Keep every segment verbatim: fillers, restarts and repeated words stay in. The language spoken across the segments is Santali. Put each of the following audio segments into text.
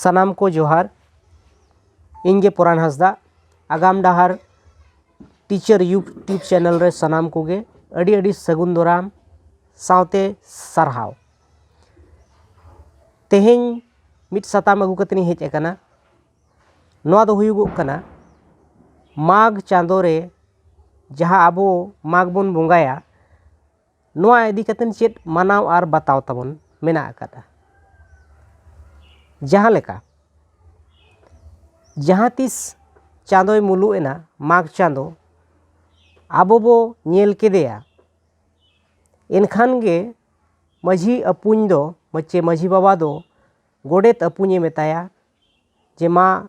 ᱥᱟᱱᱟᱢ ᱠᱚ ᱡᱚᱦᱟᱨ᱾ ᱤᱧ ᱜᱮ ᱯᱚᱨᱟᱱ ᱦᱟᱸᱥᱫᱟ᱾ ᱟᱜᱟᱢ ᱰᱟᱦᱟᱨ ᱴᱤᱪᱟᱨ ᱭᱩᱴᱩᱵᱽ ᱪᱮᱱᱮᱞ ᱨᱮ ᱥᱟᱱᱟᱢ ᱠᱚᱜᱮ ᱟᱹᱰᱤ ᱟᱹᱰᱤ ᱥᱟᱹᱜᱩᱱ ᱫᱟᱨᱟᱢ ᱥᱟᱶᱛᱮ ᱥᱟᱨᱦᱟᱣ᱾ ᱛᱮᱦᱮᱧ ᱢᱤᱫ ᱥᱟᱛᱟᱢ ᱟᱹᱜᱩ ᱠᱟᱛᱮ ᱤᱧ ᱦᱮᱡ ᱟᱠᱟᱱᱟ᱾ ᱱᱚᱣᱟ ᱫᱚ ᱦᱩᱭᱩᱜᱚᱜ ᱠᱟᱱᱟ, ᱢᱟᱜᱽ ᱪᱟᱸᱫᱳ ᱨᱮ ᱡᱟᱦᱟᱸ ᱟᱵᱚ ᱢᱟᱜᱽ ᱵᱚᱱ ᱵᱚᱸᱜᱟᱭᱟ, ᱱᱚᱣᱟ ᱤᱫᱤ ᱠᱟᱛᱮ ᱪᱮᱫ ᱢᱟᱱᱟᱣ ᱟᱨ ᱵᱟᱛᱟᱣ ᱛᱟᱵᱚᱱ ᱢᱮᱱᱟᱜ ᱟᱠᱟᱫᱟ᱾ ᱡᱟᱦᱟᱸ ᱞᱮᱠᱟ, ᱡᱟᱦᱟᱸ ᱛᱤᱥ ᱪᱟᱸᱫᱳᱭ ᱢᱩᱞᱩᱜ ᱮᱱᱟ, ᱢᱟᱜᱽ ᱪᱟᱸᱫᱳ, ᱟᱵᱚ ᱵᱚ ᱧᱮᱞ ᱠᱮᱫᱮᱭᱟ, ᱮᱱᱠᱷᱟᱱ ᱜᱮ ᱢᱟᱹᱡᱷᱤ ᱟᱹᱯᱩᱧ ᱫᱚ, ᱪᱮ ᱢᱟᱹᱡᱷᱤ ᱵᱟᱵᱟ ᱫᱚ ᱜᱚᱰᱮᱛ ᱟᱹᱯᱩᱧᱮ ᱢᱮᱛᱟᱭᱟ ᱡᱮ, ᱢᱟ,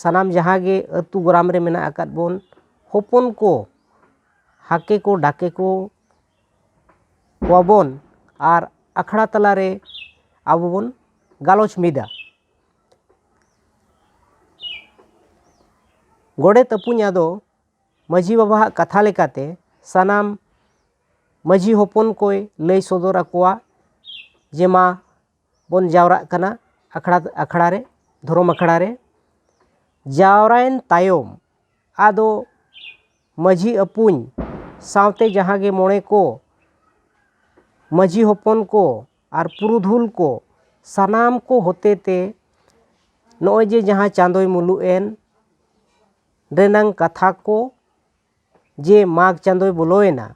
ᱥᱟᱱᱟᱢ ᱡᱟᱦᱟᱸ ᱜᱮ ᱟᱹᱛᱩ ᱜᱚᱨᱟᱢ ᱨᱮ ᱢᱮᱱᱟᱜ ᱟᱠᱟᱫ ᱵᱚᱱ, ᱦᱚᱯᱚᱱ ᱠᱚ, ᱦᱟᱠᱮ ᱠᱚ, ᱰᱟᱠᱮ ᱠᱚ ᱠᱚᱣᱟᱵᱚᱱ ᱟᱨ ᱟᱠᱷᱲᱟ ᱛᱟᱞᱟᱨᱮ ᱟᱵᱚ ᱵᱚᱱ ᱜᱟᱞᱚᱪ ᱢᱤᱫᱟ᱾ ᱜᱚᱰᱮᱛ ᱟᱹᱯᱩᱧ ᱟᱫᱚ ᱢᱟᱹᱡᱷᱤ ᱵᱟᱵᱟᱣᱟᱜ ᱠᱟᱛᱷᱟ ᱞᱮᱠᱟᱛᱮ ᱥᱟᱱᱟᱢ ᱢᱟᱹᱡᱷᱤ ᱦᱚᱯᱚᱱ ᱠᱚᱭ ᱞᱟᱹᱭ ᱥᱚᱫᱚᱨ ᱟᱠᱚᱣᱟ ᱡᱮ, ᱢᱟ ᱵᱚᱱ ᱡᱟᱣᱨᱟᱜ ᱠᱟᱱᱟ ᱟᱠᱷᱲᱟ, ᱟᱠᱷᱲᱟ ᱨᱮ, ᱫᱷᱚᱨᱚᱢ ᱟᱠᱷᱲᱟ ᱨᱮ᱾ ᱡᱟᱣᱨᱟᱭᱮᱱ ᱛᱟᱭᱚᱢ ᱟᱫᱚ ᱢᱟᱹᱡᱷᱤ ᱟᱹᱯᱩᱧ ᱥᱟᱶᱛᱮ ᱡᱟᱦᱟᱸ ᱜᱮ ᱢᱚᱬᱮ ᱠᱚ, ᱢᱟᱹᱡᱷᱤ ᱦᱚᱯᱚᱱ ᱠᱚ ᱟᱨ ᱯᱩᱨᱩᱫᱷᱩᱞ ᱠᱚ, ᱥᱟᱱᱟᱢ ᱠᱚ ᱦᱚᱛᱮ ᱛᱮ ᱱᱚᱜᱼᱚᱭ ᱡᱮ ᱡᱟᱦᱟᱸ ᱪᱟᱸᱫᱳᱭ ᱢᱩᱞᱩᱜ ᱮᱱ ᱨᱮᱱᱟᱝ ᱠᱟᱛᱷᱟ ᱠᱚ, ᱡᱮ ᱢᱟᱜᱽ ᱪᱟᱸᱫᱳᱭ ᱵᱚᱞᱚᱭᱮᱱᱟ,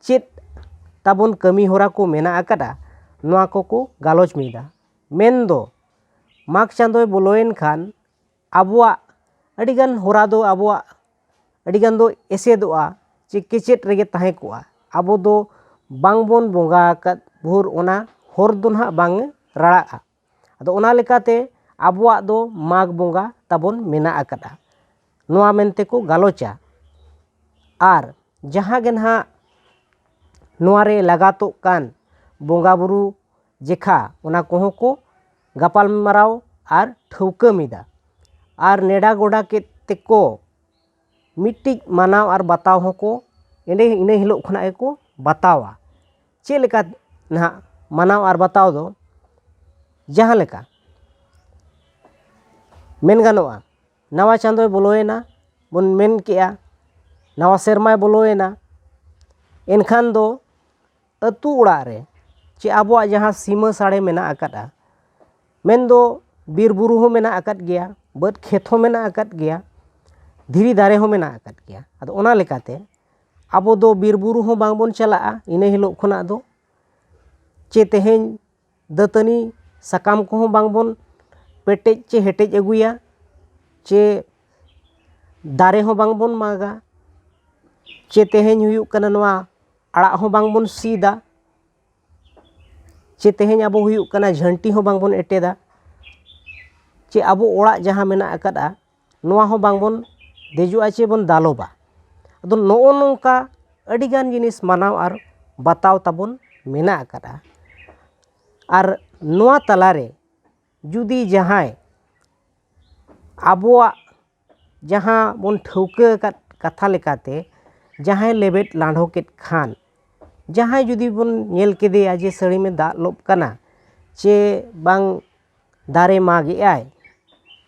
ᱪᱮᱫ ᱛᱟᱵᱚᱱ ᱠᱟᱹᱢᱤ ᱦᱚᱨᱟ ᱠᱚ ᱢᱮᱱᱟᱜ ᱟᱠᱟᱫᱟ, ᱱᱚᱣᱟ ᱠᱚᱠᱚ ᱜᱟᱞᱚᱪ ᱢᱤᱫᱟ᱾ ᱢᱮᱱᱫᱚ, ᱢᱟᱜᱽ ᱪᱟᱸᱫᱳᱭ ᱵᱚᱞᱚᱭᱮᱱ ᱠᱷᱟᱱ ᱟᱵᱚᱣᱟᱜ ᱟᱹᱰᱤᱜᱟᱱ ᱦᱚᱨᱟ ᱫᱚ ᱟᱵᱚᱣᱟᱜ ᱟᱹᱰᱤᱜᱟᱱ ᱫᱚ ᱮᱥᱮᱫᱚᱜᱼᱟ, ᱪᱮ ᱠᱮᱪᱮᱫ ᱨᱮᱜᱮ ᱛᱟᱦᱮᱸ ᱠᱚᱜᱼᱟ᱾ ᱟᱵᱚ ᱫᱚ ᱵᱟᱝᱵᱚᱱ ᱵᱚᱸᱜᱟ ᱟᱠᱟᱫ ᱵᱷᱳᱨ ᱚᱱᱟ ᱦᱚᱨ ᱫᱚ ᱱᱟᱦᱟᱜ ᱵᱟᱝ ᱨᱟᱲᱟᱜᱼᱟ᱾ ᱟᱫᱚ ᱚᱱᱟ ᱞᱮᱠᱟᱛᱮ ᱟᱵᱚᱣᱟᱜ ᱫᱚ ᱢᱟᱜᱽ ᱵᱚᱸᱜᱟ ᱛᱟᱵᱚᱱ ᱢᱮᱱᱟᱜ ᱟᱠᱟᱫᱼᱟ, ᱱᱚᱣᱟ ᱢᱮᱱᱛᱮ ᱠᱚ ᱜᱟᱞᱚᱪᱟ᱾ ᱟᱨ ᱡᱟᱦᱟᱸ ᱜᱮ ᱱᱟᱦᱟᱜ ᱱᱚᱣᱟ ᱨᱮ ᱞᱟᱜᱟᱛᱚᱜ ᱠᱟᱱ ᱵᱚᱸᱜᱟ ᱵᱩᱨᱩ ᱡᱮᱠᱷᱟ, ᱚᱱᱟ ᱠᱚᱦᱚᱸ ᱠᱚ ᱜᱟᱯᱟᱞᱢᱟᱨᱟᱣ ᱟᱨ ᱴᱷᱟᱹᱣᱠᱟᱹ ᱢᱤᱫᱟ᱾ ᱟᱨ ᱱᱮᱰᱟ ᱜᱚᱰᱟ ᱠᱮᱫ ᱛᱮᱠᱚ ᱢᱤᱫᱴᱤᱡ ᱢᱟᱱᱟᱣ ᱟᱨ ᱵᱟᱛᱟᱣ ᱦᱚᱸᱠᱚ ᱮᱸᱰᱮ, ᱤᱱᱟᱹ ᱦᱤᱞᱳᱜ ᱠᱷᱚᱱᱟᱜ ᱜᱮᱠᱚ ᱵᱟᱛᱟᱣᱟ᱾ ᱪᱮᱫ ᱞᱮᱠᱟ ᱱᱟᱦᱟᱜ ᱢᱟᱱᱟᱣ ᱟᱨ ᱵᱟᱛᱟᱣ ᱫᱚ? ᱡᱟᱦᱟᱸ ᱞᱮᱠᱟ, ᱢᱮᱱ ᱜᱟᱱᱚᱜᱼᱟ, ᱱᱟᱣᱟ ᱪᱟᱸᱫᱚᱭ ᱵᱚᱞᱚᱭᱮᱱᱟ ᱵᱚᱱ ᱢᱮᱱ ᱠᱮᱜᱼᱟ, ᱱᱟᱣᱟ ᱥᱮᱨᱢᱟᱭ ᱵᱚᱞᱚᱭᱮᱱᱟ, ᱮᱱᱠᱷᱟᱱ ᱫᱚ ᱟᱹᱛᱩ ᱚᱲᱟᱜ ᱨᱮ ᱪᱮ ᱟᱵᱚᱣᱟᱜ ᱡᱟᱦᱟᱸ ᱥᱤᱢᱟᱹ ᱥᱟᱲᱮ ᱢᱮᱱᱟᱜ ᱟᱠᱟᱫᱼᱟ, ᱢᱮᱱᱫᱚ ᱵᱤᱨ ᱵᱩᱨᱩ ᱦᱚᱸ ᱢᱮᱱᱟᱜ ᱟᱠᱟᱫ ᱜᱮᱭᱟ, ᱵᱟᱹᱫᱽ ᱠᱷᱮᱛ ᱦᱚᱸ ᱢᱮᱱᱟᱜ ᱟᱠᱟᱫ ᱜᱮᱭᱟ, ᱫᱷᱤᱨᱤ ᱫᱟᱨᱮ ᱦᱚᱸ ᱢᱮᱱᱟᱜ ᱟᱠᱟᱫ ᱜᱮᱭᱟ᱾ ᱟᱫᱚ ᱚᱱᱟ ᱞᱮᱠᱟᱛᱮ ᱟᱵᱚ ᱫᱚ ᱵᱤᱨ ᱵᱩᱨᱩ ᱦᱚᱸ ᱵᱟᱝᱵᱚᱱ ᱪᱟᱞᱟᱜᱼᱟ ᱤᱱᱟᱹ ᱦᱤᱞᱳᱜ ᱠᱷᱚᱱᱟᱜ ᱫᱚ, ᱪᱮ ᱛᱮᱦᱮᱧ ᱫᱟᱹᱛᱟᱹᱱᱤ ᱥᱟᱠᱟᱢ ᱠᱚᱦᱚᱸ ᱵᱟᱝᱵᱚᱱ ᱯᱮᱴᱮᱡ ᱪᱮ ᱦᱮᱴᱮᱡ ᱟᱹᱜᱩᱭᱟ, ᱪᱮ ᱫᱟᱨᱮ ᱦᱚᱸ ᱵᱟᱝᱵᱚᱱ ᱢᱟᱜᱟ, ᱪᱮ ᱛᱮᱦᱮᱧ ᱦᱩᱭᱩᱜ ᱠᱟᱱᱟ ᱱᱚᱣᱟ ᱟᱲᱟᱜ ᱦᱚᱸ ᱵᱟᱝᱵᱚᱱ ᱥᱤᱫᱟ, ᱪᱮ ᱛᱮᱦᱮᱧ ᱟᱵᱚ ᱦᱩᱭᱩᱜ ᱠᱟᱱᱟ ᱡᱷᱟᱹᱱᱴᱤ ᱦᱚᱸ ᱵᱟᱝᱵᱚᱱ ᱮᱴᱮᱫᱟ, ᱪᱮ ᱟᱵᱚ ᱚᱲᱟᱜ ᱡᱟᱦᱟᱸ ᱢᱮᱱᱟᱜ ᱟᱠᱟᱫᱼᱟ ᱱᱚᱣᱟ ᱦᱚᱸ ᱵᱟᱝᱵᱚᱱ ᱫᱮᱡᱚᱜᱼᱟ ᱪᱮ ᱵᱚᱱ ᱫᱟᱞᱚᱵᱟ᱾ ᱟᱫᱚ ᱱᱚᱜᱼᱚ ᱱᱚᱝᱠᱟ ᱟᱹᱰᱤᱜᱟᱱ ᱡᱤᱱᱤᱥ ᱢᱟᱱᱟᱣ ᱟᱨ ᱵᱟᱛᱟᱣ ᱛᱟᱵᱚᱱ ᱢᱮᱱᱟᱜ ᱟᱠᱟᱫᱼᱟ᱾ ᱟᱨ ᱱᱚᱣᱟ ᱛᱟᱞᱟᱨᱮ ᱡᱩᱫᱤ ᱡᱟᱦᱟᱸᱭ ᱟᱵᱚᱣᱟᱜ ᱡᱟᱦᱟᱸ ᱵᱚᱱ ᱴᱷᱟᱹᱣᱠᱟᱹ ᱟᱠᱟᱫ ᱠᱟᱛᱷᱟ ᱞᱮᱠᱟᱛᱮ ᱡᱟᱦᱟᱸᱭ ᱞᱮᱵᱮᱫ ᱞᱟᱸᱰᱷᱚ ᱠᱮᱫ ᱠᱷᱟᱱ, ᱡᱟᱦᱟᱸᱭ ᱡᱩᱫᱤ ᱵᱚᱱ ᱧᱮᱞ ᱠᱮᱫᱮᱭᱟ ᱡᱮ ᱥᱟᱹᱲᱤᱢᱮ ᱫᱟᱜ ᱞᱚᱵ ᱠᱟᱱᱟ, ᱪᱮ ᱵᱟᱝ ᱫᱟᱨᱮ ᱢᱟᱜ ᱮᱫᱟᱭ,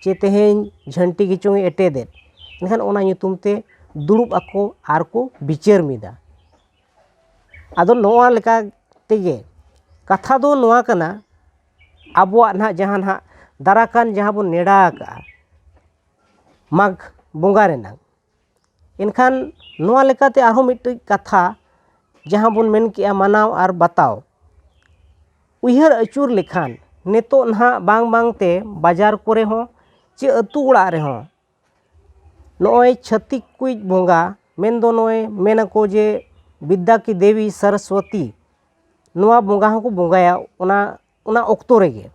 ᱪᱮ ᱛᱮᱦᱮᱧ ᱡᱷᱟᱹᱱᱴᱤ ᱜᱮᱪᱚᱝ ᱮ ᱮᱴᱮᱫᱮᱫ, ᱮᱱᱠᱷᱟᱱ ᱚᱱᱟ ᱧᱩᱛᱩᱢ ᱛᱮ ᱫᱩᱲᱩᱵ ᱟᱠᱚ ᱟᱨ ᱠᱚ ᱵᱤᱪᱟᱹᱨ ᱢᱤᱫᱟ᱾ ᱟᱫᱚ ᱱᱚᱣᱟ ᱞᱮᱠᱟ ᱛᱮᱜᱮ ᱠᱟᱛᱷᱟ ᱫᱚ ᱱᱚᱣᱟ ᱠᱟᱱᱟ, ᱟᱵᱚᱣᱟᱜ ᱱᱟᱦᱟᱜ ᱡᱟᱦᱟᱸ ᱱᱟᱦᱟᱜ ᱫᱟᱨᱟᱠᱟᱱ ᱡᱟᱦᱟᱸ ᱵᱚᱱ ᱱᱮᱰᱟ ᱟᱠᱟᱜᱼᱟ ᱢᱟᱜᱽ ᱵᱚᱸᱜᱟ ᱨᱮᱱᱟᱜ, ᱮᱱᱠᱷᱟᱱ ᱱᱚᱣᱟ ᱞᱮᱠᱟᱛᱮ ᱟᱨᱦᱚᱸ ᱢᱤᱫᱴᱤᱡ ᱠᱟᱛᱷᱟ ᱡᱟᱦᱟᱸ ᱵᱚᱱ ᱢᱮᱱ ᱠᱮᱜᱼᱟ ᱢᱟᱱᱟᱣ ᱟᱨ ᱵᱟᱛᱟᱣ, ᱩᱭᱦᱟᱹᱨ ᱟᱹᱪᱩᱨ ᱞᱮᱠᱷᱟᱱ ᱱᱤᱛᱚᱜ ᱱᱟᱦᱟᱜ ᱵᱟᱝ ᱵᱟᱝᱛᱮ ᱵᱟᱡᱟᱨ ᱠᱚᱨᱮ ᱦᱚᱸ ᱪᱮ ᱟᱹᱛᱩ ᱚᱲᱟᱜ ᱨᱮᱦᱚᱸ ᱱᱚᱜᱼᱚᱭ ᱪᱷᱟᱹᱛᱤᱠ ᱠᱚᱭᱤᱡ ᱵᱚᱸᱜᱟ, ᱢᱮᱱᱫᱚ ᱱᱚᱜᱼᱚᱭ ᱢᱮᱱᱟᱠᱚ ᱡᱮ ᱵᱤᱫᱽᱫᱟ ᱠᱤ ᱫᱮᱵᱤ ᱥᱚᱨᱚᱥᱣᱚᱛᱤ, ᱱᱚᱣᱟ ᱵᱚᱸᱜᱟ ᱦᱚᱸᱠᱚ ᱵᱚᱸᱜᱟᱭᱟ ᱚᱱᱟ, ᱚᱱᱟ ᱚᱠᱛᱚ ᱨᱮᱜᱮ᱾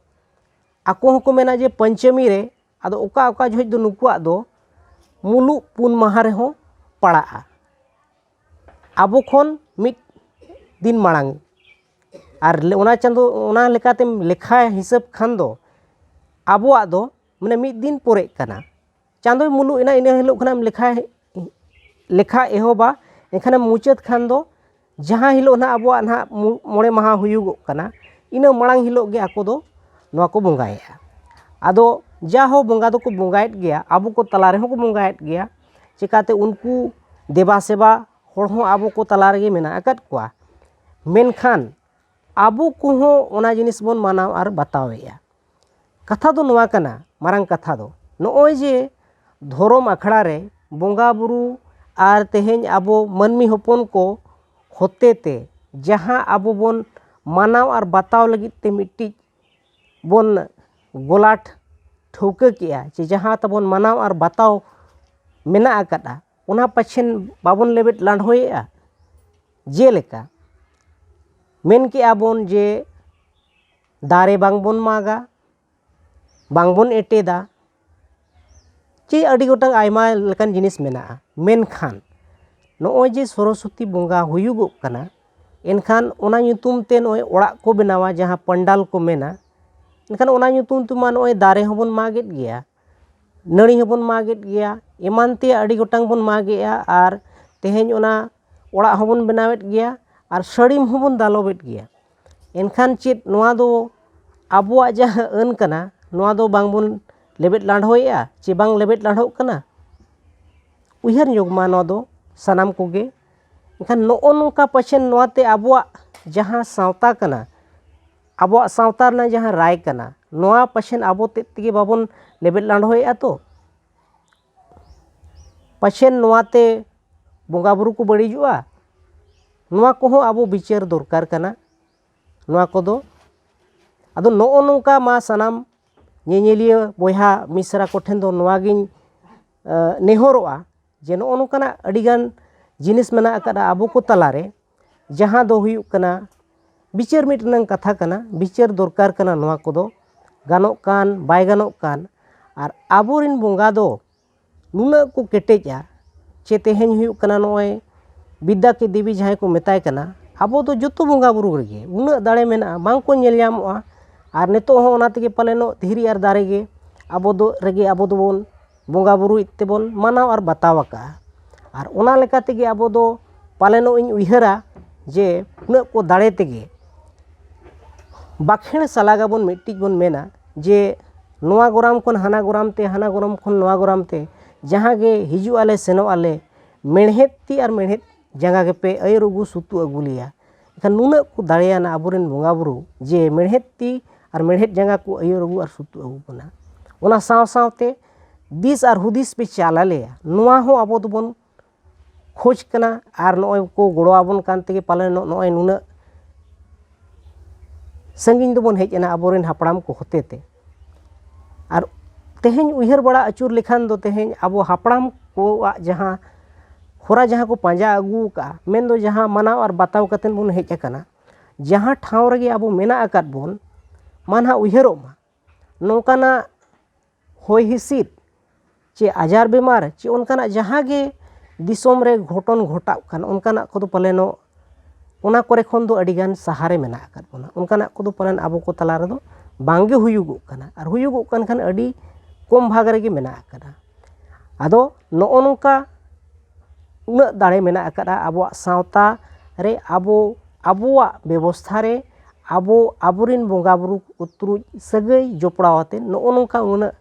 ᱟᱠᱚ ᱦᱚᱸᱠᱚ ᱢᱮᱱᱟ ᱡᱮ ᱯᱚᱧᱪᱚᱢᱤ ᱨᱮ, ᱟᱫᱚ ᱚᱠᱟ ᱚᱠᱟ ᱡᱚᱦᱚᱡ ᱫᱚ ᱱᱩᱠᱩᱣᱟᱜ ᱫᱚ ᱢᱩᱞᱩᱜ ᱯᱩᱱ ᱢᱟᱦᱟ ᱨᱮᱦᱚᱸ ᱯᱟᱲᱟᱜᱼᱟ, ᱟᱵᱚ ᱠᱷᱚᱱ ᱢᱤᱫ ᱫᱤᱱ ᱢᱟᱲᱟᱝ᱾ ᱟᱨ ᱞᱮ-, ᱚᱱᱟ ᱪᱟᱸᱫᱳ, ᱚᱱᱟ ᱞᱮᱠᱟᱛᱮᱢ ᱞᱮᱠᱷᱟ ᱦᱤᱥᱟᱹᱵ ᱠᱷᱟᱱ ᱫᱚ ᱟᱵᱚᱣᱟᱜ ᱫᱚ ᱢᱟᱱᱮ ᱢᱤᱫ ᱫᱤᱱ ᱯᱚᱨᱮᱜ ᱠᱟᱱᱟ᱾ ᱪᱟᱸᱫᱳᱭ ᱢᱩᱞᱩᱜ ᱮᱱᱟ, ᱤᱱᱟᱹ ᱦᱤᱞᱳᱜ ᱠᱷᱚᱱᱟᱜ ᱮᱢ ᱞᱮᱠᱷᱟ, ᱞᱮᱠᱷᱟ ᱮᱦᱚᱵᱟ, ᱮᱱᱠᱷᱟᱱᱮᱢ ᱢᱩᱪᱟᱹᱫ ᱠᱷᱟᱱ ᱫᱚ ᱡᱟᱦᱟᱸ ᱦᱤᱞᱳᱜ ᱱᱟᱦᱟᱜ ᱟᱵᱚᱣᱟᱜ ᱱᱟᱦᱟᱜ ᱢᱩ-, ᱢᱚᱬᱮ ᱢᱟᱦᱟ ᱦᱩᱭᱩᱜᱚᱜ ᱠᱟᱱᱟ, ᱤᱱᱟᱹ ᱢᱟᱲᱟᱝ ᱦᱤᱞᱳᱜ ᱜᱮ ᱟᱠᱚ ᱫᱚ ᱱᱚᱣᱟ ᱠᱚ ᱵᱚᱸᱜᱟᱭᱮᱫᱼᱟ᱾ ᱟᱫᱚ ᱡᱟᱦᱚᱸ ᱵᱚᱸᱜᱟ ᱫᱚᱠᱚ ᱵᱚᱸᱜᱟᱭᱮᱫ ᱜᱮᱭᱟ, ᱟᱵᱚ ᱠᱚ ᱛᱟᱞᱟ ᱨᱮᱦᱚᱸ ᱠᱚ ᱵᱚᱸᱜᱟᱭᱮᱫ ᱜᱮᱭᱟ, ᱪᱮᱠᱟᱛᱮ ᱩᱱᱠᱩ ᱫᱮᱵᱟ ᱥᱮᱵᱟ ᱦᱚᱲ ᱦᱚᱸ ᱟᱵᱚ ᱠᱚ ᱛᱟᱞᱟ ᱨᱮᱜᱮ ᱢᱮᱱᱟᱜ ᱟᱠᱟᱫ ᱠᱚᱣᱟ᱾ ᱢᱮᱱᱠᱷᱟᱱ ᱟᱵᱚ ᱠᱚᱦᱚᱸ ᱚᱱᱟ ᱡᱤᱱᱤᱥ ᱵᱚᱱ ᱢᱟᱱᱟᱣ ᱟᱨ ᱵᱟᱛᱟᱣᱮᱫᱼᱟ᱾ ᱠᱟᱛᱷᱟ ᱫᱚ ᱱᱚᱣᱟ ᱠᱟᱱᱟ, ᱢᱟᱨᱟᱝ ᱠᱟᱛᱷᱟ ᱫᱚ ᱱᱚᱜᱼᱚᱭ ᱡᱮ ᱫᱷᱚᱨᱚᱢ ᱟᱠᱷᱲᱟ ᱨᱮ ᱵᱚᱸᱜᱟ ᱵᱩᱨᱩ ᱟᱨ ᱛᱮᱦᱮᱧ ᱟᱵᱚ ᱢᱟᱹᱱᱢᱤ ᱦᱚᱯᱚᱱ ᱠᱚ ᱦᱚᱛᱮ ᱛᱮ ᱡᱟᱦᱟᱸ ᱟᱵᱚ ᱵᱚᱱ ᱢᱟᱱᱟᱣ ᱟᱨ ᱵᱟᱛᱟᱣ ᱞᱟᱹᱜᱤᱫ ᱛᱮ ᱢᱤᱫᱴᱤᱡ ᱵᱚᱱ ᱜᱚᱞᱟᱴ ᱴᱷᱟᱹᱣᱠᱟᱹ ᱠᱮᱜᱼᱟ, ᱡᱮ ᱡᱟᱦᱟᱸ ᱛᱟᱵᱚᱱ ᱢᱟᱱᱟᱣ ᱟᱨ ᱵᱟᱛᱟᱣ ᱢᱮᱱᱟᱜ ᱟᱠᱟᱫᱼᱟ, ᱚᱱᱟ ᱯᱟᱪᱷᱮᱱ ᱵᱟᱵᱚᱱ ᱞᱮᱵᱮᱫ ᱞᱟᱸᱰᱷᱚᱭᱮᱜᱼᱟ᱾ ᱡᱮᱞᱮᱠᱟ ᱢᱮᱱ ᱠᱮᱜᱼᱟ ᱵᱚᱱ ᱡᱮ ᱫᱟᱨᱮ ᱵᱟᱝᱵᱚᱱ ᱢᱟᱜᱟ, ᱵᱟᱝᱵᱚᱱ ᱮᱴᱮᱫᱟ, ᱪᱮ ᱟᱹᱰᱤ ᱜᱚᱴᱟᱝ ᱟᱭᱢᱟ ᱞᱮᱠᱟᱱ ᱡᱤᱱᱤᱥ ᱢᱮᱱᱟᱜᱼᱟ᱾ ᱢᱮᱱᱠᱷᱟᱱ ᱱᱚᱜᱼᱚᱭ ᱡᱮ ᱥᱚᱨᱚᱥᱚᱛᱤ ᱵᱚᱸᱜᱟ ᱦᱩᱭᱩᱜᱚᱜ ᱠᱟᱱᱟ, ᱮᱱᱠᱷᱟᱱ ᱚᱱᱟ ᱧᱩᱛᱩᱢ ᱛᱮ ᱱᱚᱜᱼᱚᱭ ᱚᱲᱟᱜ ᱠᱚ ᱵᱮᱱᱟᱣᱟ, ᱡᱟᱦᱟᱸ ᱯᱟᱱᱰᱟᱞ ᱠᱚ ᱢᱮᱱᱟ, ᱮᱱᱠᱷᱟᱱ ᱚᱱᱟ ᱧᱩᱛᱩᱢ ᱛᱮᱢᱟ ᱱᱚᱜᱼᱚᱭ ᱫᱟᱨᱮ ᱦᱚᱸᱵᱚᱱ ᱢᱟᱜᱮᱫ ᱜᱮᱭᱟ, ᱱᱟᱹᱲᱤ ᱦᱚᱸᱵᱚᱱ ᱢᱟᱜᱮᱫ ᱜᱮᱭᱟ, ᱮᱢᱟᱱ ᱛᱮᱭᱟᱜ ᱟᱹᱰᱤ ᱜᱚᱴᱟᱝ ᱵᱚᱱ ᱢᱟᱜᱮᱜᱼᱟ᱾ ᱟᱨ ᱛᱮᱦᱮᱧ ᱚᱱᱟ ᱚᱲᱟᱜ ᱦᱚᱸᱵᱚᱱ ᱵᱮᱱᱟᱣᱮᱫ ᱜᱮᱭᱟ ᱟᱨ ᱥᱟᱹᱲᱤᱢ ᱦᱚᱸᱵᱚᱱ ᱫᱟᱞᱚᱵᱮᱫ ᱜᱮᱭᱟ᱾ ᱮᱱᱠᱷᱟᱱ ᱪᱮᱫ ᱱᱚᱣᱟ ᱫᱚ ᱟᱵᱚᱣᱟᱜ ᱡᱟᱦᱟᱸ ᱟᱹᱱ ᱠᱟᱱᱟ, ᱱᱚᱣᱟ ᱫᱚ ᱵᱟᱝᱵᱚᱱ ᱞᱮᱵᱮᱫ ᱞᱟᱸᱰᱷᱚᱭᱮᱜᱼᱟ ᱪᱮ ᱵᱟᱝ ᱞᱮᱵᱮᱫ ᱞᱟᱸᱰᱷᱚᱜ ᱠᱟᱱᱟ? ᱩᱭᱦᱟᱹᱨ ᱧᱚᱜ ᱢᱟ ᱱᱚᱣᱟ ᱫᱚ ᱥᱟᱱᱟᱢ ᱠᱚᱜᱮ᱾ ᱮᱱᱠᱷᱟᱱ ᱱᱚᱜᱼᱚ ᱱᱚᱝᱠᱟ ᱯᱟᱪᱷᱮᱱ ᱱᱚᱣᱟᱛᱮ ᱟᱵᱚᱣᱟᱜ ᱡᱟᱦᱟᱸ ᱥᱟᱶᱛᱟ ᱠᱟᱱᱟ, ᱟᱵᱚᱣᱟᱜ ᱥᱟᱶᱛᱟ ᱨᱮᱱᱟᱜ ᱡᱟᱦᱟᱸ ᱨᱟᱭ ᱠᱟᱱᱟ, ᱱᱚᱣᱟ ᱯᱟᱪᱷᱮᱱ ᱟᱵᱚ ᱛᱮᱫ ᱛᱮᱜᱮ ᱵᱟᱵᱚᱱ ᱞᱮᱵᱮᱫ ᱞᱟᱸᱰᱷᱚᱭᱮᱜᱼᱟ ᱛᱚ? ᱯᱟᱪᱷᱮᱱ ᱱᱚᱣᱟᱛᱮ ᱵᱚᱸᱜᱟ ᱵᱩᱨᱩ ᱠᱚ ᱵᱟᱹᱲᱤᱡᱚᱜᱼᱟ? ᱱᱚᱣᱟ ᱠᱚᱦᱚᱸ ᱟᱵᱚ ᱵᱤᱪᱟᱹᱨ ᱫᱚᱨᱠᱟᱨ ᱠᱟᱱᱟ᱾ ᱱᱚᱣᱟ ᱠᱚᱫᱚ ᱟᱫᱚ ᱱᱚᱜᱼᱚ ᱱᱚᱝᱠᱟ ᱢᱟ ᱥᱟᱱᱟᱢ ᱧᱮᱧᱮᱞᱤᱭᱟᱹ ᱵᱚᱭᱦᱟ ᱢᱤᱥᱨᱟ ᱠᱚᱴᱷᱮᱱ ᱫᱚ ᱱᱚᱣᱟᱜᱤᱧ, ᱮ, ᱱᱮᱦᱚᱨᱚᱜᱼᱟ ᱡᱮ ᱱᱚᱜᱼᱚ ᱱᱚᱝᱠᱟᱱᱟᱜ ᱟᱹᱰᱤᱜᱟᱱ ᱡᱤᱱᱤᱥ ᱢᱮᱱᱟᱜ ᱟᱠᱟᱫᱼᱟ ᱟᱵᱚ ᱠᱚ ᱛᱟᱞᱟᱨᱮ, ᱡᱟᱦᱟᱸ ᱫᱚ ᱦᱩᱭᱩᱜ ᱠᱟᱱᱟ ᱵᱤᱪᱟᱹᱨ ᱢᱤᱫ ᱨᱮᱱᱟᱜ ᱠᱟᱛᱷᱟ ᱠᱟᱱᱟ, ᱵᱤᱪᱟᱹᱨ ᱫᱚᱨᱠᱟᱨ ᱠᱟᱱᱟ᱾ ᱱᱚᱣᱟ ᱠᱚᱫᱚ ᱜᱟᱱᱚᱜ ᱠᱟᱱ ᱵᱟᱭ ᱜᱟᱱᱚᱜ ᱠᱟᱱ, ᱟᱨ ᱟᱵᱚᱨᱮᱱ ᱵᱚᱸᱜᱟ ᱫᱚ ᱱᱩᱱᱟᱹᱜ ᱠᱚ ᱠᱮᱴᱮᱡᱼᱟ ᱪᱮ ᱛᱮᱦᱮᱧ ᱦᱩᱭᱩᱜ ᱠᱟᱱᱟ ᱱᱚᱜᱼᱚᱭ ᱵᱤᱫᱽᱫᱟ ᱠᱤ ᱫᱮᱵᱤ ᱡᱟᱦᱟᱸᱭ ᱠᱚ ᱢᱮᱛᱟᱭ ᱠᱟᱱᱟ, ᱟᱵᱚ ᱫᱚ ᱡᱚᱛᱚ ᱵᱚᱸᱜᱟ ᱵᱩᱨᱩ ᱨᱮᱜᱮ ᱩᱱᱟᱹᱜ ᱫᱟᱲᱮ ᱢᱮᱱᱟᱜᱼᱟ, ᱵᱟᱝ ᱠᱚ ᱧᱮᱞ ᱧᱟᱢᱚᱜᱼᱟ᱾ ᱟᱨ ᱱᱤᱛᱚᱜ ᱦᱚᱸ ᱚᱱᱟ ᱛᱮᱜᱮ ᱯᱟᱞᱮᱱᱚᱜ ᱫᱷᱤᱨᱤ ᱟᱨ ᱫᱟᱨᱮ ᱜᱮ ᱟᱵᱚ ᱫᱚ ᱨᱮᱜᱮ ᱟᱵᱚ ᱫᱚᱵᱚᱱ ᱵᱚᱸᱜᱟ ᱵᱩᱨᱩᱭᱮᱫ ᱛᱮᱵᱚᱱ ᱢᱟᱱᱟᱣ ᱟᱨ ᱵᱟᱛᱟᱣ ᱟᱠᱟᱜᱼᱟ᱾ ᱟᱨ ᱚᱱᱟ ᱞᱮᱠᱟ ᱛᱮᱜᱮ ᱟᱵᱚ ᱫᱚ ᱯᱟᱞᱮᱱᱚᱜ ᱤᱧ ᱩᱭᱦᱟᱹᱨᱟ ᱡᱮ ᱩᱱᱟᱹᱜ ᱠᱚ ᱫᱟᱲᱮ ᱛᱮᱜᱮ ᱵᱟᱠᱷᱮᱬ ᱥᱟᱞᱟᱜᱟᱵᱚᱱ ᱢᱤᱫᱴᱤᱡ ᱵᱚᱱ ᱢᱮᱱᱟ ᱡᱮ ᱱᱚᱣᱟ ᱜᱚᱨᱟᱢ ᱠᱷᱚᱱ ᱦᱟᱱᱟ ᱜᱚᱨᱟᱢ ᱛᱮ, ᱦᱟᱱᱟ ᱜᱚᱨᱟᱢ ᱠᱷᱚᱱ ᱱᱚᱣᱟ ᱜᱚᱨᱟᱢ ᱛᱮ, ᱡᱟᱦᱟᱸ ᱜᱮ ᱦᱤᱡᱩᱜ ᱟᱞᱮ ᱥᱮᱱᱚᱜ ᱟᱞᱮ, ᱢᱮᱬᱦᱮᱫ ᱛᱤ ᱟᱨ ᱢᱮᱬᱦᱮᱫ ᱡᱟᱸᱜᱟ ᱜᱮᱯᱮ ᱟᱹᱭᱩᱨ ᱟᱹᱜᱩ ᱥᱩᱛᱩᱜ ᱟᱹᱜᱩ ᱞᱮᱭᱟ᱾ ᱮᱱᱠᱷᱟᱱ ᱱᱩᱱᱟᱹᱜ ᱠᱚ ᱫᱟᱲᱮᱭᱟᱱᱟ ᱟᱵᱚᱨᱮᱱ ᱵᱚᱸᱜᱟ ᱵᱩᱨᱩ, ᱡᱮ ᱢᱮᱬᱦᱮᱫ ᱛᱤ ᱟᱨ ᱢᱮᱬᱦᱮᱫ ᱡᱟᱸᱜᱟ ᱠᱚ ᱟᱹᱭᱩᱨ ᱟᱹᱜᱩ ᱟᱨ ᱥᱩᱛᱩᱜ ᱟᱹᱜᱩ ᱵᱚᱱᱟ᱾ ᱚᱱᱟ ᱥᱟᱶ ᱥᱟᱶᱛᱮ ᱫᱤᱥ ᱟᱨ ᱦᱩᱫᱤᱥ ᱯᱮ ᱪᱟᱞ ᱟᱞᱮᱭᱟ, ᱱᱚᱣᱟ ᱦᱚᱸ ᱟᱵᱚ ᱫᱚᱵᱚᱱ ᱠᱷᱚᱡᱽ ᱠᱟᱱᱟ᱾ ᱟᱨ ᱱᱚᱜᱼᱚᱭ ᱠᱚ ᱜᱚᱲᱚ ᱟᱵᱚᱱ ᱠᱟᱱ ᱛᱮᱜᱮ ᱯᱟᱞᱮᱱ ᱱᱚᱜᱼᱚᱭ ᱱᱩᱱᱟᱹᱜ ᱥᱟᱺᱜᱤᱧ ᱫᱚᱵᱚᱱ ᱦᱮᱡ ᱮᱱᱟ ᱟᱵᱚᱨᱮᱱ ᱦᱟᱯᱲᱟᱢ ᱠᱚ ᱦᱚᱛᱮ ᱛᱮ᱾ ᱟᱨ ᱛᱮᱦᱮᱧ ᱩᱭᱦᱟᱹᱨ ᱵᱟᱲᱟ ᱟᱹᱪᱩᱨ ᱞᱮᱠᱷᱟᱱ ᱫᱚ, ᱛᱮᱦᱮᱧ ᱟᱵᱚ ᱦᱟᱯᱲᱟᱢ ᱠᱚᱣᱟᱜ ᱡᱟᱦᱟᱸ ᱦᱚᱨᱟ, ᱡᱟᱦᱟᱸ ᱠᱚ ᱯᱟᱸᱡᱟ ᱟᱹᱜᱩ ᱟᱠᱟᱫᱼᱟ, ᱢᱮᱱᱫᱚ ᱡᱟᱦᱟᱸ ᱢᱟᱱᱟᱣ ᱟᱨ ᱵᱟᱛᱟᱣ ᱠᱟᱛᱮᱫ ᱵᱚᱱ ᱦᱮᱡ ᱟᱠᱟᱱᱟ, ᱡᱟᱦᱟᱸ ᱴᱷᱟᱶ ᱨᱮᱜᱮ ᱟᱵᱚ ᱢᱮᱱᱟᱜ ᱟᱠᱟᱫ ᱵᱚᱱ, ᱢᱟ ᱱᱟᱦᱟᱜ ᱩᱭᱦᱟᱹᱨᱚᱜ ᱢᱟ, ᱱᱚᱝᱠᱟᱱᱟᱜ ᱦᱚᱭ ᱦᱤᱸᱥᱤᱫ ᱪᱮ ᱟᱡᱟᱨ ᱵᱮᱢᱟᱨ ᱪᱮ ᱚᱱᱠᱟᱱᱟᱜ ᱡᱟᱦᱟᱸ ᱜᱮ ᱫᱤᱥᱚᱢ ᱨᱮ ᱜᱷᱚᱴᱚᱱ ᱜᱷᱚᱴᱟᱜ ᱠᱟᱱ, ᱚᱱᱠᱟᱱᱟᱜ ᱠᱚᱫᱚ ᱯᱟᱞᱮᱱᱚᱜ ᱚᱱᱟ ᱠᱚᱨᱮ ᱠᱷᱚᱱ ᱫᱚ ᱟᱹᱰᱤᱜᱟᱱ ᱥᱟᱦᱟᱨᱮ ᱢᱮᱱᱟᱜ ᱟᱠᱟᱫ ᱵᱚᱱᱟ᱾ ᱚᱱᱠᱟᱱᱟᱜ ᱠᱚᱫᱚ ᱯᱟᱞᱮᱱ ᱟᱵᱚ ᱠᱚ ᱛᱟᱞᱟ ᱨᱮᱫᱚ ᱵᱟᱝᱜᱮ ᱦᱩᱭᱩᱜᱚᱜ ᱠᱟᱱᱟ᱾ ᱟᱨ ᱦᱩᱭᱩᱜᱚᱜ ᱠᱟᱱ ᱠᱷᱟᱱ ᱟᱹᱰᱤ ᱠᱚᱢ ᱵᱷᱟᱜᱽ ᱨᱮᱜᱮ ᱢᱮᱱᱟᱜ ᱟᱠᱟᱫᱟ᱾ ᱟᱫᱚ ᱱᱚᱜᱼᱚ ᱱᱚᱝᱠᱟ ᱩᱱᱟᱹᱜ ᱫᱟᱲᱮ ᱢᱮᱱᱟᱜ ᱟᱠᱟᱫᱼᱟ ᱟᱵᱚᱣᱟᱜ ᱥᱟᱶᱛᱟ ᱨᱮ, ᱟᱵᱚ ᱟᱵᱚᱣᱟᱜ ᱵᱮᱵᱚᱥᱛᱷᱟ ᱨᱮ, ᱟᱵᱚ ᱟᱵᱚᱨᱮᱱ ᱵᱚᱸᱜᱟ ᱵᱩᱨᱩ ᱠᱚ ᱛᱩᱞᱩᱡ ᱥᱟᱹᱜᱟᱹᱭ ᱡᱚᱯᱲᱟᱣ ᱟᱛᱮ ᱱᱚᱜᱼᱚ ᱱᱚᱝᱠᱟ ᱩᱱᱟᱹᱜ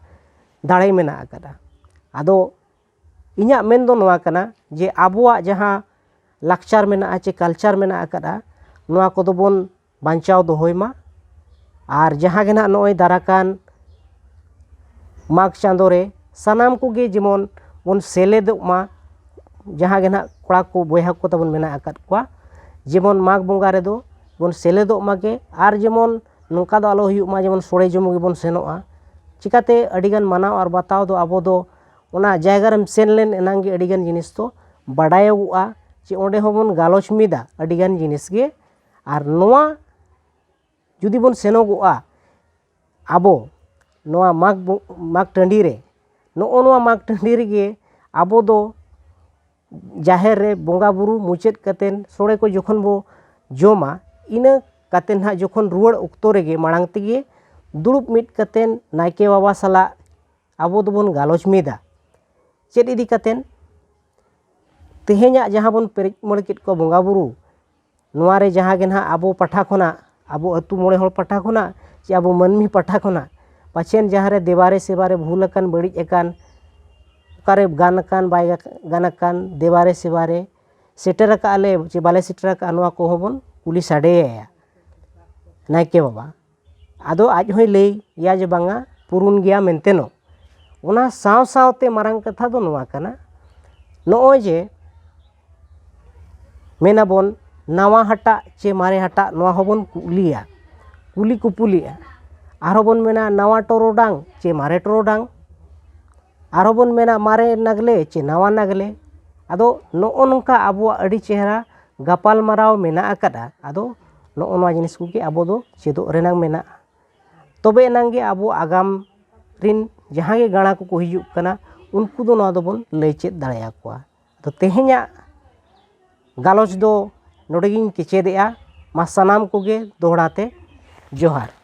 ᱫᱟᱲᱮ ᱢᱮᱱᱟᱜ ᱟᱠᱟᱫᱼᱟ᱾ ᱟᱫᱚ ᱤᱧᱟᱹᱜ ᱢᱮᱱ ᱫᱚ ᱱᱚᱣᱟ ᱠᱟᱱᱟ ᱡᱮ ᱟᱵᱚᱣᱟᱜ ᱡᱟᱦᱟᱸ ᱞᱟᱠᱪᱟᱨ ᱢᱮᱱᱟᱜᱼᱟ ᱪᱮ ᱠᱟᱞᱪᱟᱨ ᱢᱮᱱᱟᱜ ᱟᱠᱟᱫᱼᱟ, ᱱᱚᱣᱟ ᱠᱚᱫᱚ ᱵᱚᱱ ᱵᱟᱧᱪᱟᱣ ᱫᱚᱦᱚᱭ ᱢᱟ᱾ ᱟᱨ ᱡᱟᱦᱟᱸ ᱜᱮ ᱱᱟᱦᱟᱜ ᱱᱚᱜᱼᱚᱭ ᱫᱟᱨᱟᱠᱟᱱ ᱢᱟᱜᱽ ᱪᱟᱸᱫᱳ ᱨᱮ ᱥᱟᱱᱟᱢ ᱠᱚᱜᱮ ᱡᱮᱢᱚᱱ ᱵᱚᱱ ᱥᱮᱞᱮᱫᱚᱜ ᱢᱟ, ᱡᱟᱦᱟᱸ ᱜᱮ ᱱᱟᱦᱟᱜ ᱠᱚᱲᱟ ᱠᱚ ᱵᱚᱭᱦᱟ ᱠᱚ ᱛᱟᱵᱚᱱ ᱢᱮᱱᱟᱜ ᱟᱠᱟᱫ ᱠᱚᱣᱟ, ᱡᱮᱢᱚᱱ ᱢᱟᱜᱽ ᱵᱚᱸᱜᱟ ᱨᱮᱫᱚ ᱵᱚᱱ ᱥᱮᱞᱮᱫᱚᱜ ᱢᱟᱜᱮ᱾ ᱟᱨ ᱡᱮᱢᱚᱱ ᱱᱚᱝᱠᱟ ᱫᱚ ᱟᱞᱚ ᱦᱩᱭᱩᱜ ᱢᱟ ᱡᱮᱢᱚᱱ ᱥᱳᱲᱮ ᱡᱚᱢ ᱜᱮᱵᱚᱱ ᱥᱮᱱᱚᱜᱼᱟ᱾ ᱪᱤᱠᱟᱛᱮ ᱟᱹᱰᱤᱜᱟᱱ ᱢᱟᱱᱟᱣ ᱟᱨ ᱵᱟᱛᱟᱣ ᱫᱚ ᱟᱵᱚ ᱫᱚ ᱚᱱᱟ ᱡᱟᱭᱜᱟ ᱨᱮᱢ ᱥᱮᱱ ᱞᱮᱱ ᱮᱱᱟᱝ ᱜᱮ ᱟᱹᱰᱤᱜᱟᱱ ᱡᱤᱱᱤᱥ ᱫᱚ ᱵᱟᱰᱟᱭᱚᱜᱚᱜᱼᱟ, ᱪᱮ ᱚᱸᱰᱮ ᱦᱚᱸᱵᱚᱱ ᱜᱟᱞᱚᱪ ᱢᱤᱫᱟ ᱟᱹᱰᱤᱜᱟᱱ ᱡᱤᱱᱤᱥ ᱜᱮ᱾ ᱟᱨ ᱱᱚᱣᱟ ᱡᱩᱫᱤ ᱵᱚᱱ ᱥᱮᱱᱚᱜᱚᱜᱼᱟ ᱟᱵᱚ ᱱᱚᱣᱟ ᱢᱟᱜᱽ ᱵᱚ-, ᱢᱟᱜᱽ ᱴᱟᱺᱰᱤ ᱨᱮ, ᱱᱚᱜᱼᱚ ᱱᱚᱣᱟ ᱢᱟᱜᱽ ᱴᱟᱺᱰᱤ ᱨᱮᱜᱮ ᱟᱵᱚ ᱫᱚ ᱡᱟᱦᱮᱨ ᱨᱮ ᱵᱚᱸᱜᱟ ᱵᱩᱨᱩ ᱢᱩᱪᱟᱹᱫ ᱠᱟᱛᱮᱫ ᱥᱳᱲᱮ ᱠᱚ ᱡᱚᱠᱷᱚᱱ ᱵᱚ ᱡᱚᱢᱟ, ᱤᱱᱟᱹ ᱠᱟᱛᱮᱫ ᱱᱟᱦᱟᱜ ᱡᱚᱠᱷᱚᱱ ᱨᱩᱣᱟᱹᱲ ᱚᱠᱛᱚ ᱨᱮᱜᱮ ᱢᱟᱲᱟᱝ ᱛᱮᱜᱮ ᱫᱩᱲᱩᱵ ᱢᱤᱫ ᱠᱟᱛᱮᱫ ᱱᱟᱭᱠᱮ ᱵᱟᱵᱟ ᱥᱟᱞᱟᱜ ᱟᱵᱚ ᱫᱚᱵᱚᱱ ᱜᱟᱞᱚᱪ ᱢᱤᱫᱟ᱾ ᱪᱮᱫ ᱤᱫᱤ ᱠᱟᱛᱮᱫ? ᱛᱮᱦᱮᱧᱟᱜ ᱡᱟᱦᱟᱸ ᱵᱚᱱ ᱯᱮᱨᱮᱡ ᱢᱚᱬᱮ ᱠᱮᱫ ᱠᱚᱣᱟ ᱵᱚᱸᱜᱟ ᱵᱩᱨᱩ, ᱱᱚᱣᱟ ᱨᱮ ᱡᱟᱦᱟᱸ ᱜᱮ ᱱᱟᱦᱟᱜ ᱟᱵᱚ ᱯᱟᱦᱴᱟ ᱠᱷᱚᱱᱟᱜ, ᱟᱵᱚ ᱟᱹᱛᱩ ᱢᱚᱬᱮ ᱦᱚᱲ ᱯᱟᱦᱴᱟ ᱠᱷᱚᱱᱟᱜ ᱪᱮ ᱟᱵᱚ ᱢᱟᱹᱱᱢᱤ ᱯᱟᱦᱴᱟ ᱠᱷᱚᱱᱟᱜ ᱯᱟᱪᱷᱮᱱ ᱡᱟᱦᱟᱸ ᱨᱮ ᱫᱮᱵᱟᱨᱮ ᱥᱮᱵᱟᱨᱮ ᱵᱷᱩᱞ ᱟᱠᱟᱱ, ᱵᱟᱹᱲᱤᱡ ᱟᱠᱟᱱ, ᱚᱠᱟᱨᱮ ᱜᱟᱱ ᱟᱠᱟᱱ, ᱵᱟᱭ ᱜᱟᱱ ᱟᱠᱟᱱ, ᱫᱮᱵᱟᱨᱮ ᱥᱮᱵᱟᱨᱮ ᱥᱮᱴᱮᱨ ᱟᱠᱟᱫ ᱞᱮ ᱪᱮ ᱵᱟᱞᱮ ᱥᱮᱴᱮᱨ ᱟᱠᱟᱫᱼᱟ, ᱱᱚᱣᱟ ᱠᱚᱦᱚᱸ ᱵᱚᱱ ᱠᱩᱞᱤ ᱥᱟᱰᱮᱭᱟᱭᱟ ᱱᱟᱭᱠᱮ ᱵᱟᱵᱟ᱾ ᱟᱫᱚ ᱟᱡ ᱦᱚᱸᱭ ᱞᱟᱹᱭᱟ ᱡᱮ ᱵᱟᱝᱟ, ᱯᱩᱨᱩᱱ ᱜᱮᱭᱟ ᱢᱮᱱᱛᱮ ᱱᱚ᱾ ᱚᱱᱟ ᱥᱟᱶ ᱥᱟᱶᱛᱮ ᱢᱟᱨᱟᱝ ᱠᱟᱛᱷᱟ ᱫᱚ ᱱᱚᱣᱟ ᱠᱟᱱᱟ, ᱱᱚᱜᱼᱚᱭ ᱡᱮ ᱢᱮᱱᱟᱵᱚᱱ ᱱᱟᱣᱟ ᱦᱟᱴᱟᱜ ᱪᱮ ᱢᱟᱨᱮ ᱦᱟᱴᱟᱜ, ᱱᱚᱣᱟ ᱦᱚᱸᱵᱚᱱ ᱠᱩᱞᱤᱭᱟ, ᱠᱩᱞᱤ ᱠᱩᱯᱩᱞᱤᱜᱼᱟ᱾ ᱟᱨᱦᱚᱸ ᱵᱚᱱ ᱢᱮᱱᱟ ᱱᱟᱣᱟ ᱴᱚᱨᱚᱰᱟᱝ ᱪᱮ ᱢᱟᱨᱮ ᱴᱚᱨᱚᱰᱟᱝ, ᱟᱨᱦᱚᱸ ᱵᱚᱱ ᱢᱮᱱᱟ ᱢᱟᱨᱮ ᱱᱟᱜᱽᱞᱮ ᱪᱮ ᱱᱟᱣᱟ ᱱᱟᱜᱽᱞᱮ᱾ ᱟᱫᱚ ᱱᱚᱜᱼᱚ ᱱᱚᱝᱠᱟ ᱟᱵᱚᱣᱟᱜ ᱟᱹᱰᱤ ᱪᱮᱦᱨᱟ ᱜᱟᱯᱟᱞᱢᱟᱨᱟᱣ ᱢᱮᱱᱟᱜ ᱟᱠᱟᱫᱼᱟ᱾ ᱟᱫᱚ ᱱᱚᱜᱼᱚ ᱱᱚᱣᱟ ᱡᱤᱱᱤᱥ ᱠᱚᱜᱮ ᱟᱵᱚ ᱫᱚ ᱪᱮᱫᱚᱜ ᱨᱮᱱᱟᱜ ᱢᱮᱱᱟᱜᱼᱟ᱾ ᱛᱚᱵᱮ ᱮᱱᱟᱝ ᱜᱮ ᱟᱵᱚ ᱟᱜᱟᱢ ᱨᱤᱱ ᱡᱟᱦᱟᱸ ᱜᱮ ᱜᱟᱬᱟ ᱠᱚᱠᱚ ᱦᱤᱡᱩᱜ ᱠᱟᱱᱟ, ᱩᱱᱠᱩ ᱫᱚ ᱱᱚᱣᱟ ᱫᱚᱵᱚᱱ ᱞᱟᱹᱭ ᱪᱮᱫ ᱫᱟᱲᱮᱭᱟᱠᱚᱣᱟ᱾ ᱛᱚ ᱛᱮᱦᱮᱧᱟᱜ ᱜᱟᱞᱚᱪ ᱫᱚ ᱱᱚᱰᱮ ᱜᱤᱧ ᱠᱮᱪᱮᱫᱮᱜᱼᱟ᱾ ᱢᱟ ᱥᱟᱱᱟᱢ ᱠᱚᱜᱮ ᱫᱚᱦᱲᱟ ᱛᱮ ᱡᱚᱦᱟᱨ᱾